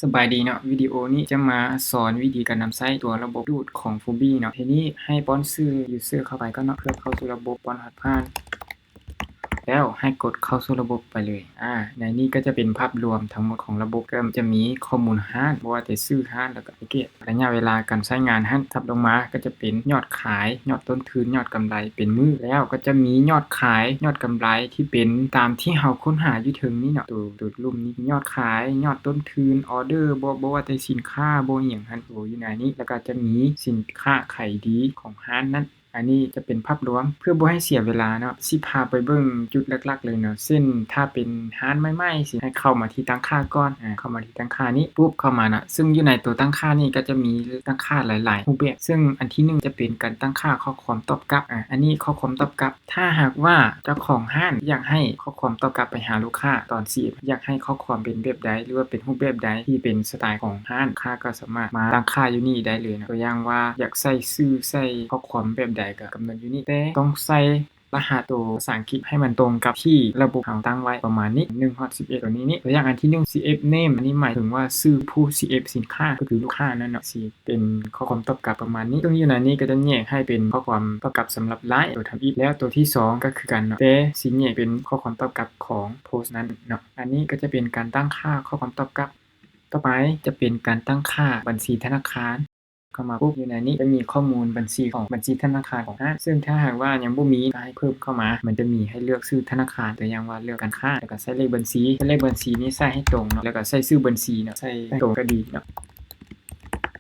ສະບາຍດີເນາະ, ວິດີໂອນີ້ຈະມາສອນວິທີການນຳໃຊ້ຕົວລະບົບດູດຂອງ Fubi ເນາະ. ທີນີ້ໃຫ້ປ້ອນຊື່ user ເຂົ້າໄປກ່ອນເນາະ, ເພື່ອເຂົ້າສູ່ລະບົບ ປ້ອນຮະພານ ແລ້ວໃຫ້ກົດເຂົ້າສູ່ລະບົບໄປເລີຍ. ອາ ໃນນີ້ກໍຈະເປັນພາບລວມທັງໝົດຂອງລະບົບ, ກໍຈະມີຂໍ້ມູນຮ້ານ, ບໍ່ວ່າແຕ່ຊື່ຮ້ານ ແລ້ວກໍແພັກເກດ, ໄລຍະເວລາການໃຊ້ງານຫັ້ນ. ຖັດລົງມາກໍຈະເປັນຍອດຂາຍ, ຍອດຕົ້ນທຶນ, ຍອດກຳໄລເປັນມື້, ແລ້ວກໍຈະມີຍອດຂາຍ, ຍອດກຳໄລທີ່ເປັນຕາມທີ່ເຮົາຄົ້ນຫາຢູ່ເທິງນີ້ເນາະ, ໂຕ ໂຕລຸ່ມນີ້, ຍອດຂາຍ, ຍອດຕົ້ນທຶນ, ອໍເດີ, ບໍ່ ບໍ່ວ່າແຕ່ສິນຄ້າ, ບໍ່ອີ່ຫຍັງຫັ້ນ, ໂຕຢູ່ໃນນີ້, ແລ້ວກໍຈະມີສິນຄ້າຂາຍດີຂອງຮ້ານນັ້ນ. ອັນນີ້ຈະເປັນພາບລວມ. ເພື່ອບໍ່ໃຫ້ເສຍເວລາເນາະ, ຊິພາໄປເບິ່ງຈຸດຫຼັກໆເລີຍເນາະ. ເຊັ່ນ ຖ້າເປັນຮ້ານໃໝ່ໆ ຊິໃຫ້ເຂົ້າມາທີ່ຕັ້ງຄ່າກ່ອນ. ອາ ເຂົ້າມາທີ່ຕັ້ງຄ່ານີ້ປຸບ, ເຂົ້າມາເນາະ, ຊຶ່ງຢູ່ໃນຕົວຕັ້ງຄ່ານີ້ກໍຈະມີຕັ້ງຄ່າຫຼາຍໆຮູບແບບ, ຊຶ່ງອັນທີໜຶ່ງຈະເປັນການຕັ້ງຄ່າຂໍ້ຄວາມຕອບກັບ. ອາ ອັນນີ້ຂໍ້ຄວາມຕອບກັບ, ຖ້າຫາກວ່າເຈົ້າຂອງຮ້ານຢາກໃຫ້ຂໍ້ຄວາມຕອບກັບໄປຫາລູກຄ້າຕອນ CF ຢາກໃຫ້ຂໍ້ຄວາມເປັນແບບໃດ ຫຼືວ່າເປັນຮູບແບບໃດທີ່ເປັນສະໄຕຂອງຮ້ານ, ລູກຄ້າກໍສາມາດມາຕັ້ງຄ່າຢູ່ນີ້ໄດ້ເລີຍເນາະ. ຕົວຢ່າງວ່າຢາກໃສ່ຊື່ ໃສ່ຂໍ້ຄວາມແບບໃດກໍກຳນົດຢູ່ນີ້, ແຕ່ຕ້ອງໃສ່ລະຫັດໂຕພາສາອັງກິດໃຫ້ມັນຕົງກັບທີ່ລະບົບເຮົາຕັ້ງໄວ້ປະມານນີ້ ໜຶ່ງຮອດສິບເອັດ ຕົວນີ້ນີ້. ຕົວຢ່າງອັນທີໜຶ່ງ CF name, ອັນນີ້ໝາຍເຖິງວ່າຊື່ຜູ້ CF ສິນຄ້າ ກໍຄືລູກຄ້ານັ້ນເນາະ, ຊິເປັນຂໍ້ຄວາມຕອບກັບປະມານນີ້. ຊຶ່ງຢູ່ໃນນີ້ກໍຈະແຍກໃຫ້ເປັນຂໍ້ຄວາມຕອບກັບສຳລັບ Line ຕົວທຳອິດ, ແລ້ວຕົວທີສອງກໍຄືກັນເນາະ, ແຕ່ຊິແຍກເປັນຂໍ້ຄວາມຕອບກັບຂອງ Post ນັ້ນເນາະ. ອັນນີ້ກໍຈະເປັນການຕັ້ງຄ່າຂໍ້ຄວາມຕອບກັບ. ຕໍ່ໄປຈະເປັນການຕັ້ງຄ່າບັນຊີທະນາຄານ. ເຂົ້າມາປຸບ, ຢູ່ໃນນີ້ຈະມີຂໍ້ມູນບັນຊີຂອງບັນຊີທະນາຄານຂອງທ່ານ, ຊຶ່ງຖ້າຫາກວ່າຍັງບໍ່ມີ ກໍໃຫ້ເພີ່ມເຂົ້າມາ. ມັນຈະມີໃຫ້ເລືອກຊື່ທະນາຄານ, ຕົວຢ່າງວ່າເລືອກການຄ້າ, ແລ້ວກໍໃສ່ເລກບັນຊີ. ໃສ່ເລກບັນຊີນີ້ໃສ່ໃຫ້ຕົງເນາະ, ແລ້ວກໍໃສ່ຊື່ບັນຊີເນາະ, ໃສ່ໃຫ້ຕົງກໍດີເນາະ.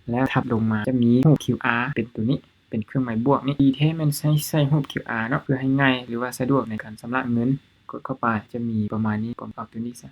ແລ້ວຖັດລົງມາຈະມີຮູບ QR ເປັນຕົວນີ້, ເປັນເຄື່ອງໝາຍບວກນີ້. ດີແທ້ແມ່ນໃຊ້ ໃຊ້ຮູບ QR ເນາະ, ເພື່ອໃຫ້ງ່າຍ ຫຼືວ່າສະດວກໃນການຊຳລະເງິນ. ກົດເຂົ້າໄປຈະມີປະມານນີ້, ການຕອບຕົວນີ້ຊະ.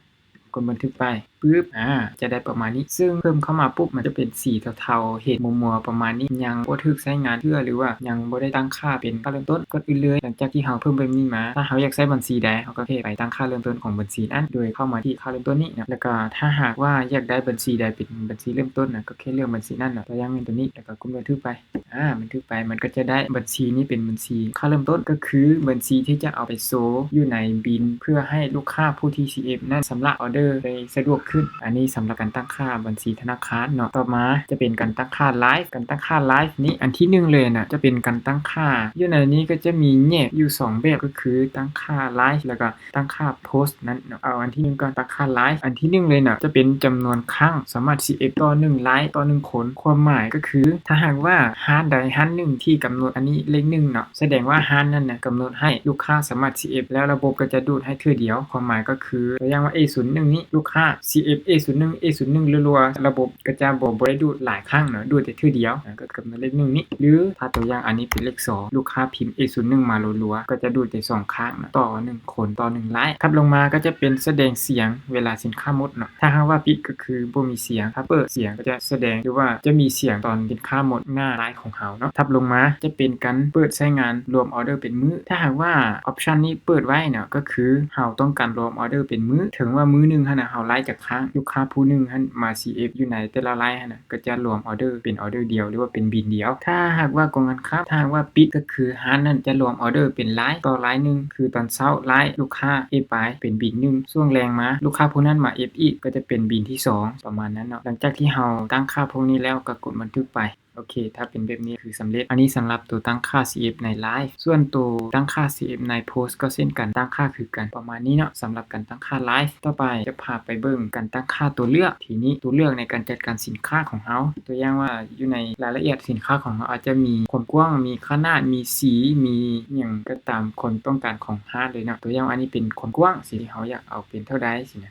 ກົດບັນທຶກໄປ ປຶບ ອາ ຈະໄດ້ປະມານນີ້. ຊຶ່ງເພີ່ມເຂົ້າມາປຸບ ມັນຈະເປັນສີເທົາໆ ເຫັນມົວໆປະມານນີ້, ຍັງບໍ່ຖືກໃຊ້ງານເທື່ອ ຫຼືວ່າຍັງບໍ່ໄດ້ຕັ້ງຄ່າເປັນຄ່າເລີ່ມຕົ້ນ. ກ່ອນອື່ນເລີຍ ຫຼັງຈາກທີ່ເຮົາເພີ່ມແບບນີ້ມາ, ຖ້າເຮົາຢາກໃຊ້ບັນຊີໃດ ເຮົາກໍແຄ່ໄປຕັ້ງຄ່າເລີ່ມຕົ້ນຂອງບັນຊີນັ້ນ ໂດຍເຂົ້າມາທີ່ຄ່າເລີ່ມຕົ້ນນີ້ເນາະ. ແລ້ວກໍຖ້າຫາກວ່າຢາກໄດ້ບັນຊີໃດເປັນບັນຊີເລີ່ມຕົ້ນນະ ກໍແຄ່ເລືອກບັນຊີນັ້ນເນາະ, ຕົວຢ່າງແມ່ນຕົວນີ້, ແລ້ວກໍກົດບັນທຶກໄປ. ອາ ບັນທຶກໄປ ມັນກໍຈະໄດ້ບັນຊີນີ້ເປັນບັນຊີຄ່າເລີ່ມຕົ້ນ, ກໍຄືບັນຊີທີ່ຈະເອົາໄປໂຊຢູ່ໃນບິນ ເພື່ອໃຫ້ລູກຄ້າຜູ້ທີ່ CF ນັ້ນຊຳລະອອເດີໄດ້ສະດວກຂຶ້ນ. ອັນນີ້ສຳລັບການຕັ້ງຄ່າບັນຊີທະນາຄານເນາະ. ຕໍ່ມາຈະເປັນການຕັ້ງຄ່າ Live. ການຕັ້ງຄ່າ Live ນີ້ ອັນທີໜຶ່ງເລີຍນະ ຈະເປັນການຕັ້ງຄ່າ. ຢູ່ໃນນີ້ກໍຈະມີແຍກຢູ່ສອງແບບ, ກໍຄືຕັ້ງຄ່າ Live ແລ້ວກໍ ຕັ້ງຄ່າ Post ນັ້ນເນາະ. ເອົາອັນທີໜຶ່ງກ່ອນ, ຕັ້ງຄ່າ Live. ອັນທີໜຶ່ງເລີຍນະ ຈະເປັນຈຳນວນຄັ້ງ ສາມາດ CF ຕໍ່ໜຶ່ງ Live ຕໍ່ໜຶ່ງຄົນ. ຄວາມໝາຍກໍຄື ຖ້າຫາກວ່າຮ້ານໃດຮ້ານໜຶ່ງທີ່ກຳນົດອັນນີ້ເລກໜຶ່ງເນາະ, ສະແດງວ່າຮ້ານນັ້ນນະກຳນົດໃຫ້ລູກຄ້າສາມາດ CF ແລ້ວລະບົບກໍຈະດູດໃຫ້ເທື່ອດຽວ. ຄວາມໝາຍກໍຄື ຕົວຢ່າງວ່າ A ສູນໜຶ່ງນີ້ ລູກຄ້າ CF A ສູນໜຶ່ງ A ສູນໜຶ່ງ ລັວໆ, ລະບົບກໍຈະບໍ່ ບໍ່ໄດ້ດູດຫຼາຍຄັ້ງເນາະ, ດູດແຕ່ເທື່ອດຽວ. ກໍກຳນົດເລກໜຶ່ງນີ້. ຫຼື ຖ້າຕົວຢ່າງອັນນີ້ເປັນເລກສອງ ລູກຄ້າພິມ A ສູນໜຶ່ງ ມາລັວໆ, ກໍຈະດູດແຕ່ສອງຄັ້ງເນາະ, ຕໍ່ໜຶ່ງຄົນຕໍ່ໜຶ່ງ Live. ຖັດລົງມາກໍຈະເປັນສະແດງສຽງເວລາສິນຄ້າໝົດເນາະ. ຖ້າຫາກວ່າປິດກໍຄືບໍ່ມີສຽງ, ຖ້າເປີດສຽງກໍຈະສະແດງ ຫຼືວ່າຈະມີສຽງຕອນສິນຄ້າໝົດໜ້າ Live ຂອງເຮົາເນາະ. ຖັດລົງມາຈະເປັນການເປີດໃຊ້ງານລວມອອເດີເປັນມື້. ຖ້າຫາກວ່າ option ນີ້ເປີດໄວ້ເນາະ, ກໍຄືເຮົາຕ້ອງການລວມອອເດີເປັນມື້, ເຖິງວ່າມື້ໜຶ່ງຫັ້ນນະ ເຮົາ Live ຈັກຄັ້ງ, ລູກຄ້າຜູ້ໜຶ່ງຫັ້ນມາ CF ຢູ່ໃນແຕ່ລະ Live ຫັ້ນນະ ກໍຈະລວມອອເດີເປັນອອເດີດຽວ ຫຼືວ່າເປັນບິນດຽວ. ຖ້າຫາກວ່າກົງກັນຂ້າມ, ຖ້າຫາກວ່າປິດ ກໍຄືຮ້ານນັ້ນຈະລວມອອເດີເປັນ Live ຕໍ່ Live ໜຶ່ງ, ຄືຕອນເຊົ້າ Live ລູກຄ້າ F ໄປ ເປັນບິນໜຶ່ງ, ຊ່ວງແລງມາ ລູກຄ້າຜູ້ນັ້ນມາ F ອີກ ກໍຈະເປັນບິນທີສອງ ປະມານນັ້ນເນາະ. ຫຼັງຈາກທີ່ເຮົາຕັ້ງຄ່າພວກນີ້ແລ້ວ ກໍກົດບັນທຶກໄປ. ໂອເຄ ຖ້າເປັນແບບນີ້ຄືສຳເລັດ. ອັນນີ້ສຳລັບໂຕຕັ້ງຄ່າ CF ໃນ Live. ສ່ວນໂຕຕັ້ງຄ່າ CF ໃນ Post ກໍເຊັ່ນກັນ, ຕັ້ງຄ່າຄືກັນ ປະມານນີ້ເນາະ, ສຳລັບການຕັ້ງຄ່າ Live. ຕໍ່ໄປຈະພາໄປເບິ່ງການຕັ້ງຄ່າຕົວເລືອກ. ທີນີ້ຕົວເລືອກໃນການຈັດການສິນຄ້າຂອງເຮົາ, ຕົວຢ່າງວ່າຢູ່ໃນລາຍລະອຽດສິນຄ້າຂອງເຮົາ ອາດຈະມີຄວາມກວ້າງ, ມີຂະໜາດ, ມີສີ, ມີຫຍັງກໍຕາມຄວາມຕ້ອງການຂອງຮ້ານເລີຍເນາະ. ຕົວຢ່າງອັນນີ້ເປັນຄວາມກວ້າງ, ຊິເຮົາຢາກເອົາເປັນເທົ່າໃດ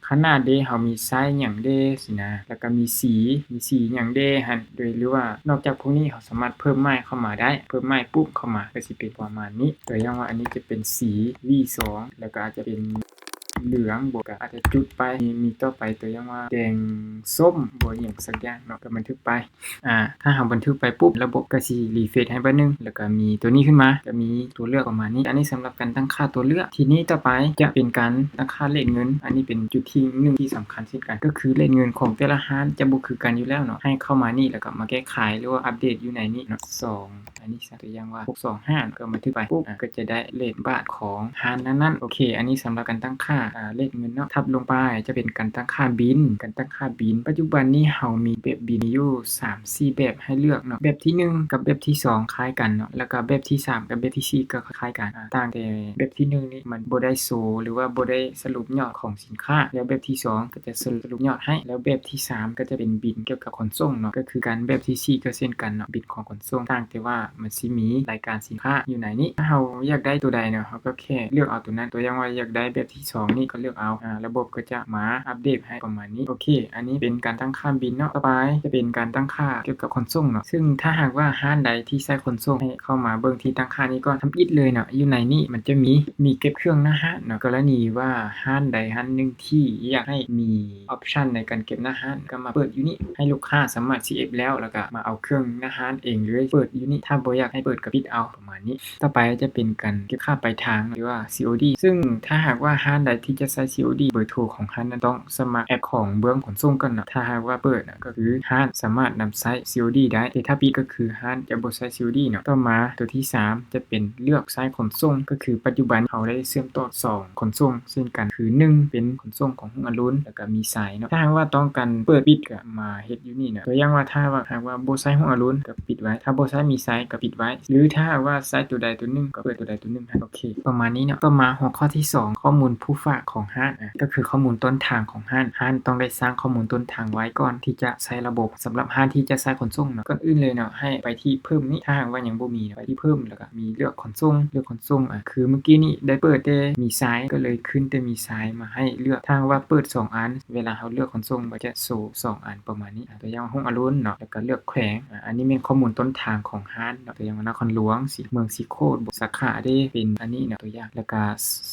ຂະໜາດເດ້ ເຮົາມີໄຊຫຍັງເດ້ ຊີ້ນະ, ແລ້ວກໍມີສີ ມີສີຫຍັງເດ້ຫັ້ນ ໂດຍ ຫຼືວ່ານອກຈາກພວກນີ້ ເຮົາສາມາດເພີ່ມໝາຍເຂົ້າມາໄດ້, ເພີ່ມໝາຍປຸ່ມເຂົ້າມາ ກໍຊິເປັນປະມານນີ້. ຕົວຢ່າງວ່າອັນນີ້ຈະເປັນສີ V ສອງ ແລ້ວກໍອາດຈະເປັນເຫຼືອງ ບໍ່ກໍອາດຈະຈຸດໄປ. ມີ ມີຕໍ່ໄປ ຕົວຢ່າງວ່າແດງສົ້ມ ບໍ່ຫຍັງສັກຢ່າງເນາະ, ກໍບັນທຶກໄປ. ອາ ຖ້າເຮົາບັນທຶກໄປປຸບ ລະບົບກໍຊິ refresh ໃຫ້ບາດໜຶ່ງ ແລ້ວກໍມີຕົວນີ້ຂຶ້ນມາ, ກໍມີຕົວເລືອກປະມານນີ້. ອັນນີ້ສຳລັບການຕັ້ງຄ່າຕົວເລືອກ. ທີນີ້ຕໍ່ໄປຈະເປັນການຕັ້ງຄ່າເລດເງິນ. ອັນນີ້ເປັນຈຸດທີໜຶ່ງທີ່ສຳຄັນເຊັ່ນກັນ, ກໍຄືເລດເງິນຂອງແຕ່ລະຮ້ານຈະບໍ່ຄືກັນຢູ່ແລ້ວເນາະ. ໃຫ້ເຂົ້າມານີ້ ແລ້ວກໍມາແກ້ໄຂ ຫຼືວ່າອັບເດດຢູ່ໃນນີ້ເນາະ. ສອງ ອັນນີ້ ຕົວຢ່າງວ່າ ຫົກສອງຫ້າ ກໍບັນທຶກໄປປຸບ ອາ ກໍຈະໄດ້ເລດບາດຂອງຮ້ານນັ້ນໆ. ໂອເຄ ອັນນີ້ສຳລັບການຕັ້ງຄ່າ ອາ ເລກເງິນເນາະ. ຖັດລົງໄປຈະເປັນການຕັ້ງຄ່າບິນ. ການຕັ້ງຄ່າບິນ ປັດຈຸບັນນີ້ເຮົາມີແບບບິນຢູ່ສາມສີ່ແບບໃຫ້ເລືອກເນາະ. ແບບທີໜຶ່ງກັບແບບທີສອງຄ້າຍກັນເນາະ ແລ້ວກໍແບບທີສາມກັບແບບທີສີ່ກໍຄ້າຍກັນ ອາ ຕ່າງແຕ່ແບບທີໜຶ່ງນີ້ມັນບໍ່ໄດ້ໂຊ ຫຼືວ່າບໍ່ໄດ້ສະຫຼຸບຍອດຂອງສິນຄ້າ ແລ້ວແບບທີສອງກໍຈະສະຫຼຸບຍອດໃຫ້ ແລ້ວແບບທີສາມກໍຈະເປັນບິນກ່ຽວກັບຂົນສົ່ງເນາະ. ກໍຄືກັນແບບທີສີ່ກໍເຊັ່ນກັນເນາະ ບິນຂອງຂົນສົ່ງ ຕ່າງແຕ່ວ່າມັນຊິມີລາຍການສິນຄ້າຢູ່ໃນນີ້. ຖ້າເຮົາຢາກໄດ້ຕົວໃດເນາະ ເຮົາກໍແຄ່ເລືອກເອົາຕົວນັ້ນ. ຕົວຢ່າງວ່າຢາກໄດ້ແບບທີສອງນີ້ກໍເລືອກເອົາ ອາ ລະບົບກໍຈະມາອັບເດດໃຫ້ປະມານນີ້. ໂອເຄ ອັນນີ້ເປັນການຕັ້ງຄ່າບິນເນາະ. ຕໍ່ໄປຈະເປັນການຕັ້ງຄ່າກ່ຽວກັບຂົນສົ່ງເນາະ ຊຶ່ງຖ້າຫາກວ່າຮ້ານໃດທີ່ໃຊ້ຂົນສົ່ງ ໃຫ້ເຂົ້າມາເບິ່ງທີ່ຕັ້ງຄ່ານີ້ກ່ອນ. ທຳອິດເລີຍເນາະ ຢູ່ໃນນີ້ມັນຈະມີ ມີເກັບເຄື່ອງໜ້າຮ້ານເນາະ. ກໍລະນີວ່າຮ້ານໃດຮ້ານໜຶ່ງທີ່ຢາກໃຫ້ມີ ອອບຊັນໃນການເກັບໜ້າຮ້ານ ກໍມາເປີດຢູ່ນີ້ ໃຫ້ລູກຄ້າສາມາດຊີເອັຟແລ້ວ ແລ້ວກໍມາເອົາເຄື່ອງໜ້າຮ້ານເອງເລີຍ ເປີດຢູ່ນີ້. ຖ້າບໍ່ຢາກໃຫ້ເປີດກໍປິດເອົາ ປະມານນີ້. ຕໍ່ໄປຈະເປັນການເກັບຄ່າປາຍທາງ ຫຼືວ່າ ຊີໂອດີ ຊຶ່ງຖ້າຫາກວ່າຮ້ານໃດທີ່ຈະໃຊ້ຊີໂອດີ ເບີໂທຂອງຮ້ານນັ້ນຕ້ອງສະໝັກແອັບຂອງເບື້ອງຂົນສົ່ງກ່ອນເນາະ. ຖ້າຫາກວ່າເປີດນະ ກໍຄືຮ້ານສາມາດນຳໃຊ້ຊີໂອດີໄດ້ ແຕ່ຖ້າປິດກໍຄືຮ້ານຈະບໍ່ໃຊ້ຊີໂອດີເນາະ. ຕໍ່ມາໂຕທີສາມຈະເປັນເລືອກສາຍຂົນສົ່ງ ກໍຄືປັດຈຸບັນເຮົາໄດ້ເຊື່ອມຕໍ່ສອງຂົນສົ່ງເຊັ່ນກັນ ຄືໜຶ່ງເປັນຂົນສົ່ງຂອງຮຸ່ງອະລຸນ ແລ້ວກໍມີສາຍເນາະ. ຖ້າຫາກວ່າຕ້ອງການເປີດປິດກໍມາເຮັດຢູ່ນີ້ເນາະ. ຕົວຢ່າງວ່າ ຖ້າວ່າຫາກວ່າບໍ່ໃຊ້ຮຸ່ງອະລຸນກໍປິດໄວ້ ຖ້າບໍ່ໃຊ້ມີສາຍກໍປິດໄວ້ ຫຼືຖ້າຫາກວ່າໃຊ້ຕົວໃດຕົວໜຶ່ງກໍເປີດຕົວໃດຕົວໜຶ່ງ. ໂອເຄ ປະມານນີ້ເນາະ. ຕໍ່ມາຫົວຂໍ້ທີສອງ ຂໍ້ມູນຜູ້ຝາກຂອງຮ້ານ ອາ ກໍຄືຂໍ້ມູນຕົ້ນທາງຂອງຮ້ານ. ຮ້ານຕ້ອງໄດ້ສ້າງຂໍ້ມູນຕົ້ນທາງໄວ້ກ່ອນທີ່ຈະໃຊ້ລະບົບ ສຳລັບຮ້ານທີ່ຈະໃຊ້ຂົນສົ່ງເນາະ. ກ່ອນອື່ນເລີຍເນາະ ໃຫ້ໄປທີ່ເພີ່ມນີ້ ຖ້າຫາກວ່າຍັງບໍ່ມີເນາະ ໄປທີ່ເພີ່ມ ແລ້ວກໍມີເລືອກຂົນສົ່ງ ເລືອກຂົນສົ່ງ ອາ ຄືມື້ກີ້ນີ້ໄດ້ເປີດແຕ່ມີສາຍ ກໍເລີຍຂຶ້ນແຕ່ມີສາຍມາໃຫ້ເລືອກ. ຖ້າຫາກວ່າເປີດສອງອັນ ເວລາເຮົາເລືອກຂົນສົ່ງ ມັນຈະໂຊສອງອັນປະມານນີ້. ອາ ຕົວຢ່າງວ່າຮຸ່ງອະລຸນເນາະ ແລ້ວກໍເລືອກແຂວງ. ອາ ອັນນີ້ແມ່ນຂໍ້ມູນຕົ້ນທາງຂອງຮ້ານເນາະ. ຕົວຢ່າງວ່ານະຄອນຫຼວງ ສີ ເມືອງສີໂຄດ ສາຂາເດ້ເປັນອັນນີ້ເນາະ ຕົວຢ່າງ. ແລ້ວກໍ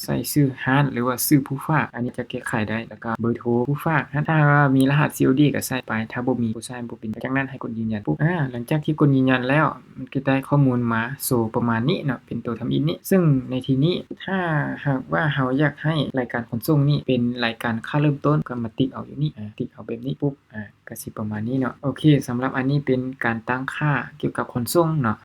ໃສ່ຊື່ຮ້ານ ຫຼືວ່າຊື່ຜູ້ຝາກ ອັນນີ້ຈະແກ້ໄຂໄດ້ ແລ້ວກໍເບີໂທຜູ້ຝາກ. ຖ້າວ່າມີລະຫັດຊີໂອດີກໍໃສ່ໄປ ຖ້າບໍ່ມີບໍ່ໃສ່ບໍ່ເປັນຫຍັງ. ຈາກນັ້ນໃຫ້ກົດຢືນຢັນປຸບ ອາ ຫຼັງຈາກທີ່ກົດຢືນຢັນແລ້ວ ມັນກໍໄດ້ຂໍ້ມູນມາໂຊປະມານນີ້ເນາະ ເປັນໂຕທຳອິດນີ້. ຊຶ່ງໃນທີ່ນີ້ ຖ້າຫາກວ່າເຮົາຢາກໃຫ້ລາຍການຂົນສົ່ງນີ້ເປັນລາຍການຄ່າເລີ່ມຕົ້ນ ກໍມາຕິກເອົາຢູ່ນີ້ ອາ ຕິກເອົາແບບນີ້ປຸບ ອາ ກໍຊິປະມານນີ້ເນາະ. ໂອເຄ ສຳລັບອັນນີ້ເປັນການຕັ້ງຄ່າກ່ຽວກັບຂົນສົ່ງເນາະ.